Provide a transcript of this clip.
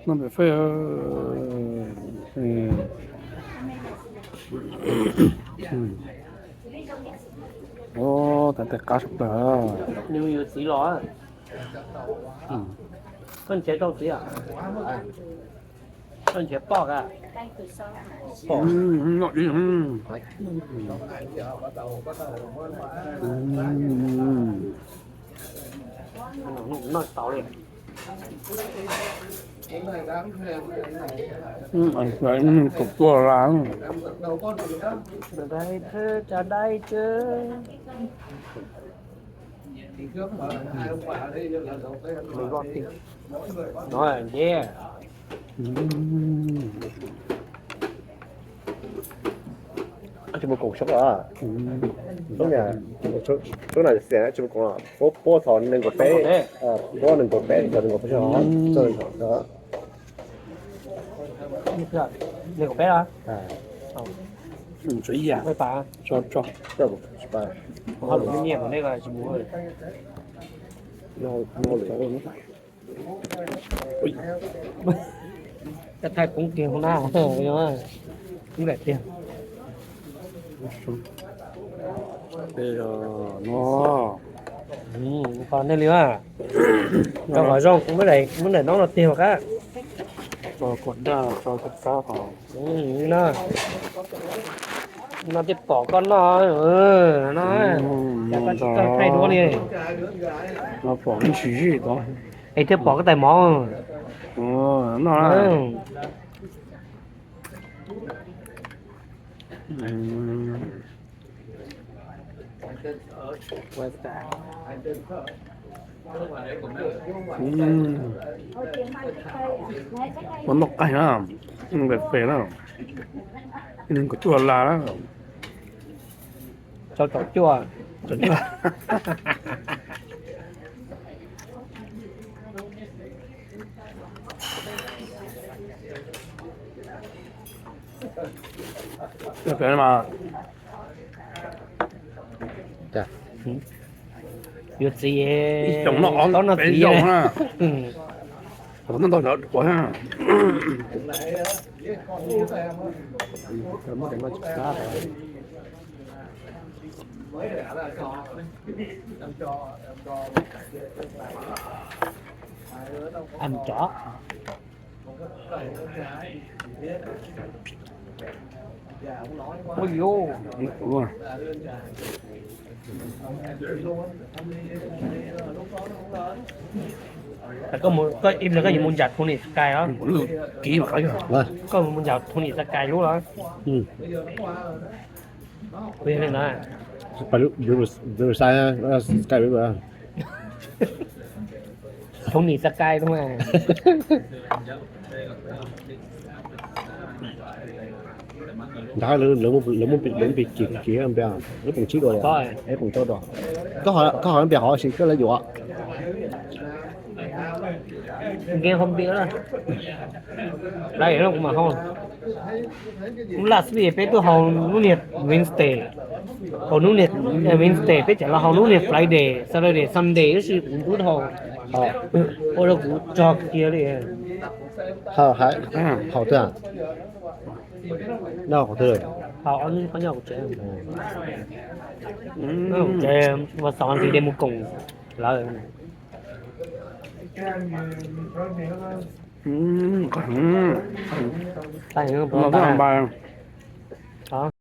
Noj buffet. Ua, tais tais qab sab plaws. Nws yuav txiv los. Koj nrhiav rau txiv, koj nrhiav poj ka. Noj ib. Noj tau li. Tus tuaj la. Dai, dai. Noj, nce. Tsis muaj koom soob os. Soob na, soob na xiam tsis muaj koom os. Puab, puab thaum nees nkaum peb, puab nees nkaum peb txog nees nkaum peb. Nees nkaum peb los? Tso ib yam. Tso, tso. Thaij poob kiag hauv na, ub daim tiag. Qhov nej li, rau qhov zoo kuv muab daim noob no tiag qab. No, no thiaj pom koj noj, no, koj tsis tau thaij duab li. Es thiaj pom koj tais mov. No. Ua noj qaij na, pem pem na, nees nkaum cuaj las na. Rau caum cuaj. Yuav txiv, ib xyoos noj ob peb zaug na. Ntau ntau ua na. Ăn chó. Ui, ui. Koj mus, koj im, koj yuav mus ntsam Tony Sky os. Koj mus ntsam Tony Sky lub los. Ua li na. Tony Sky lub. Nrad lawv muab pim kiag kiag, lub poom tsib dua, lub poom tsib dua. Koj ho npias hov sis koj lawv yuav. Nkees hov npias na. Lawv no kuv mam haus. Lub laj xwb peb tuaj haus lub niag Wednesday. Haus lub niag Wednesday, peb tseem los haus lub niag Friday, Saturday, Sunday tab sis kuv twb haus. Ua rau kuv tso kiag li. Haus twg? Haus qhov twg? Haus ob lub qhov nyob kuv tsev. Tsev, vas xov nti de mus koom lawv.